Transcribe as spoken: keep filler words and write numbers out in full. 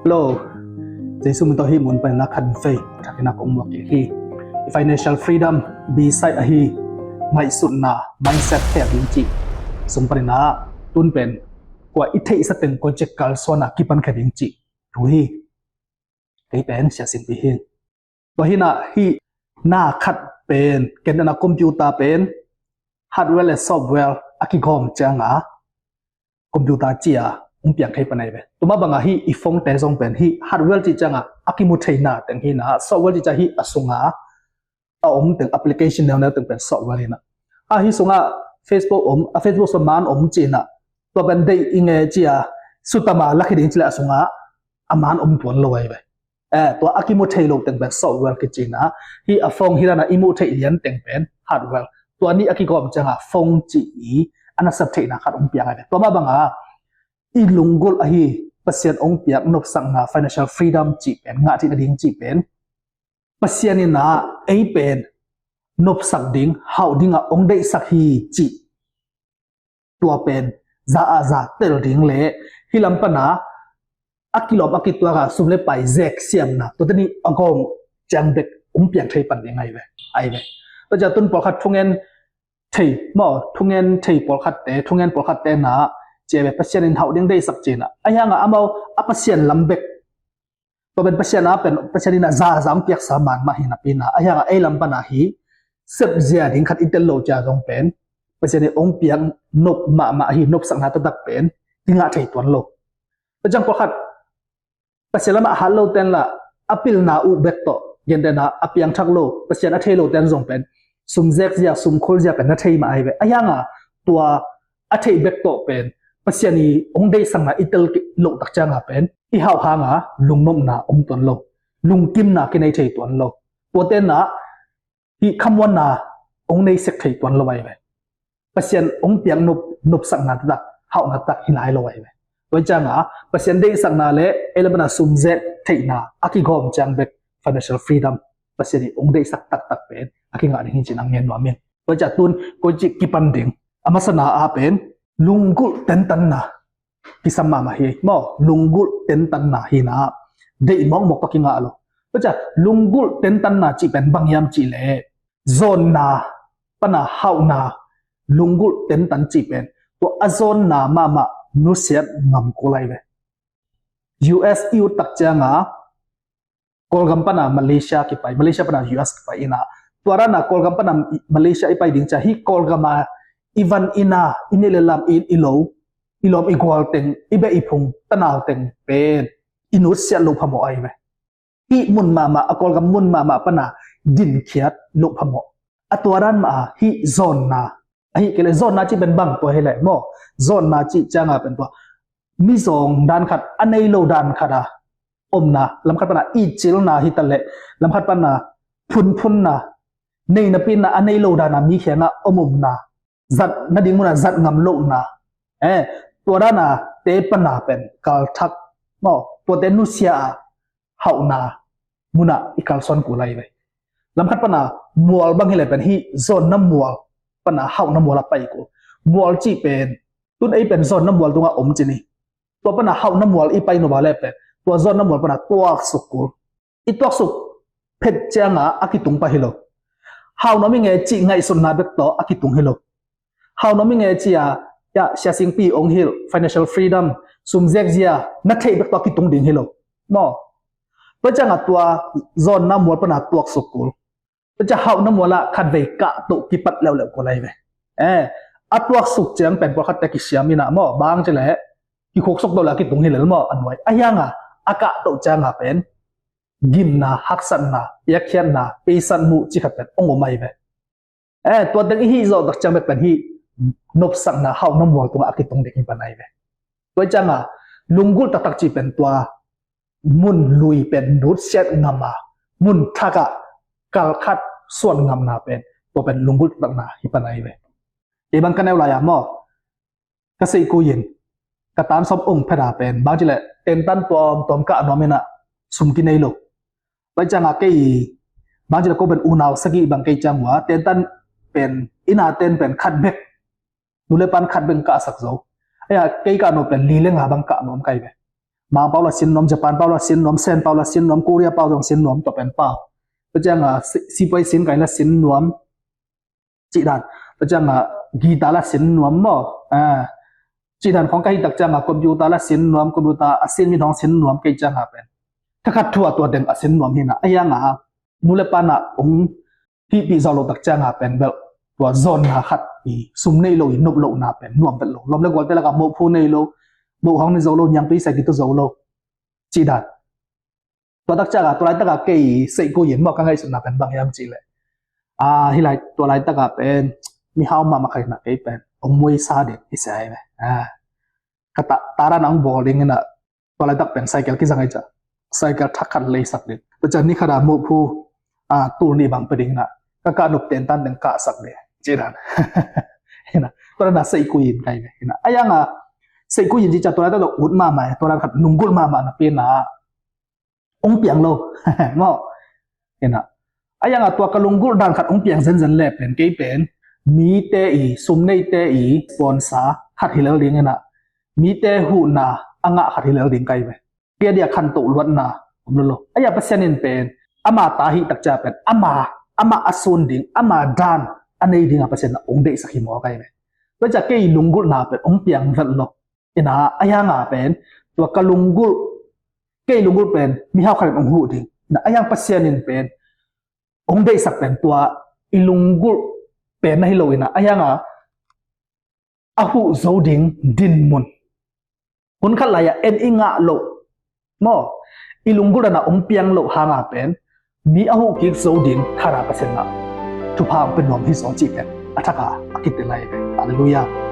Hello. Jesu min tawh hih mun panin a khat vei thakin a kong muak kik hi. Financial freedom, B side ahi ngaihsutna, mindset khel ding cih sung panin a tun pen kua i theihsa teng koi cik kalsuan a kipan khia ding cih thu hi. Kei pen Sia Singpi hi. Tua hi na hih na khat pen ken na computer pen hardware le software a kigawm cianga computer cia hong piang thei pan ahi ve. Tua mah banga hih i phone te zong pen hih hardware cih cianga a kimu theina teng hi na, software cih cianga hih a sunga a om teng application neuneu teng pen software hi na. A hih sunga Facebook om, a Facebook sung a man om ci na, tua pen deih i nge cia sutama lakhi ding ci le a sunga a man om tuan lo ahi ve. Eh, tua a kimu thei lo teng pen software kici na, hih a phone hi na i muh theih lian teng pen hardware. Tua nih a kigawm cianga phone ci i a nasep theihna khat hong piang ahi ve. Tua mah banga i lunggulh ahi Pasian hong piak nopsakna, financial freedom cih pen, ngah theih nading cih pen Pasian in a ei pen nopsak ding, hauh ding a hong deihsak hi cih tua pen za a za tel ding le hih lam pana a kilawm a kituak a sum le pai zek siamna tua teni a gawm ciang bek hong piang thei pan ding ahi ve, ahi ve. Tua ciang tun pawlkhat thungen thei maw, thungen thei pawlkhat te, thungen pawlkhat te na cia ve Pasian in hauh ding deihsak cina ahi hanga amau a Pasian lam bek tua pen Pasian a pen Pasian in a za za hong piaksa man mah hi napi na ahi hanga ei lam pana hi sepzia ding khat i tel lo cia zong pen Pasian in hong piak nop mahmah hi, nopsakna taktak pen i ngah thei tuan lo. Tua ciang pawlkhat Pasian lamah a hat lo ten la a pilna uh bek tawh gentehna a piangthak lo, Pasian a thei lo ten zong pen sum zek zia, sum khul zia pen na thei mah ahi ve. Ahi hanga tua a theih bek tawh pen Pasian i hong deihsakna i tel loh tak cianga pen i hauh hanga lungnopna om tuan lo, lungkimna kinei thei tuan lo. Tua tenna hih khamuanna hong nei sek thei tuan lo ahi ve. Pasian hong piak nop, nopsakna taktak, hauhna taktak hi lai lo ahi ve. Tua cianga Pasian deihsakna le ei lam pana sum zek theihna a kigawm ciang bek financial freedom Pasian i hong deihsak taktak pen a kingah ding hi cin a ngen nuam in. Tua ciang tun koi cik kipan ding a masana a pen lunggulh tentanna kisam mahmah hi maw, lunggulh tentanna hi na deih mawkmawk tawh kingah lo. Tua ciang lunggulh tentanna cih pen bang hiam cih leh zawnna pana hauhna lunggulh tentan cih pen tua a zawnna mahmah nusiat ngam kul ahi ve. U S i ut tak cianga Kawlgam pana Malaysia kipai, Malaysia pana U S kipai ina, tua dana Kawlgam pana Malaysia i pai ding cia hi Kawlgama i van ina i nilh le lam in i lo i lawm i gual teng i beh i phung tanau teng pen i nusiat lo phamawh ahi ve. Hih mun mahmah a Kawlgam mun mahmah pana dinkhiat loh phamawh. A tua dan mah a hih zawnna ahi kei le zawnna cih pen bang tua hi leh maw, zawnna cih cianga pen tua mizawng dan khat a nei lo dan khat a omna, lamkhat pana itcilna hi ta leh lamkhat pana phunphunna, nei napina a nei lo dana mi khianga om omna, zat nading muna zat ngam lohna, eh, tua dana te pana pen kalthak maw, tuate nusia a hauhna muna i kalsuan kul ahi ve. Lamkhat pana mual bang hi le pen hih zawnna mual pana hauhna mual a pai kul. Mual cih pen tun ei pen zawnna mual tunga om cini. Tua pana hauhna mual i pai nova le pen tua zawnna mual pana tuaksuk kul. I tuaksuk phet cianga a kitung pah hi lo. Hauh nuam i nge cih ngaihsutna bek tawh a kitung hi lo. Hauh nuam i nge cia, ya, Sia Singpi ong hilh financial freedom, sum zekzia na theih bek tawh a kitung ding hi lo maw. Tua cianga tua zawnna mual pana tuaksuk kul. Tua cia hauhna muala khatvei kahtoh kipat leuleu kul ahi ve. Eh, a tuaksuk ciang pen pawlkhatte kisiam ina maw, bang ci le kikhuksuk to le a kitung hi lel maw a nuai. Ahi hanga a kahtoh cianga pen gimna, haksatna, piakkhiatna, peisan muh ci khat pen ong om ahi ve. Eh, tua teng i hih zawh tak ciang bek pen hih nopsakna hauhna mual tunga a kitung ding hi pan ahi ve. Tua cianga lunggulh taktak ci pen tua mun lui pen nutsiat ngama mun thaka kalkhat suan ngamna pen tua pen lunggulh taktakna hi pan ahi ve. Kei bang ka neu lai-a maw, ka seihkui in ka tan sawm ong pheta pen bang ci le tentan tuamtuam kah nuam ina sum kinei lo. Tua cianga kei bang ci le ko pen unau sagih bang kei ciang ua tentan pen ina ten pen khat bek, nu le pan khat bek kahsak zo. Aia kei kah no pen li le nga bang kah nuam kai ve. Mang pau la sin nuam, Japan pau la sin nuam, Sen pau la sin nuam, Korea pau zong sin nuam, tua pen pau. Tua ciang a si- sipai sin kai la sin nuam. Cih dan. Tua ciang a guitar la sin nuam maw. Ah. Cih dan khong ka hih tak ciang a computer la sin nuam, computer a sin mi hong sin nuam kei ciang a pen. Kha khat thu a tua deng a sin nuam hi na. A hiang a nu le pa na ong hihpih zawh loh tak ciang a pen bel tua zawnna khat i sum nei lo i nop lohna pen nuam vet lo. Lawm le gualte lak a mohphu nei lo, moh hong nei zo lo, niangtui sa kituak zo lo. Cih dan. Tua tak ciang a tua laitak a kei Seikui in maw ka ngaihsutna pen bang hiam cih leh. Ah, hih lai tua laitak a pen mihau mahmah khat in a kei pen ong muisa ding hi sia hi ve. Ah. Ka ta- taran a ong bawl ding in a tua laitak pen cycle kizang ahi ciah. Cycle thak khat leisak ding. Tua ciang ni khat a mohphu, ah, tul nih bang pia ding in a. Ka kah nop tentan ding kahsak ding. Cih dan. Hi na. Tua dan a Seikui in kai ve. Hi na. A hiang a Seikui in cih ciah tua laitak lo ut mahmah. Tua dan khat lunggulh mahmah napi in a ong piang lo. Maw. Hi na. A hiang a tua ka lunggulh dan khat ong piang zenzen le pen kei pen mite i sum neite i sponsor khat hi lel ding hi na. Mite huhna a ngah khat hi lel ding kai ve. Kei a dia khantoh luatna om lo lo. A hiang Pasian in pen ama ta hih tak ciang pen ama, ama a sun ding, ama dan a nei ding a Pasian na ong deihsak hi maw kai ve. Tua ciang kei lunggulhna pen ong piang vet lo. Hi na, a hiang a pen tua ka lunggulh, kei lunggulh pen mihau khat in ong huh ding. Hi na, a hiang Pasian in pen ong deihsak pen tua i lunggulh pen na hi lo hi na. A hiang a a huh zo ding dinmun. Hun khat lai a en i ngah loh maw, i lunggulh dan a ong piang loh hang a pen mi a huh kik zo ding khat a Pasian na thupha ong pia nuam hi zaw cih pen a thak a a kite lai ve. Halleluiah.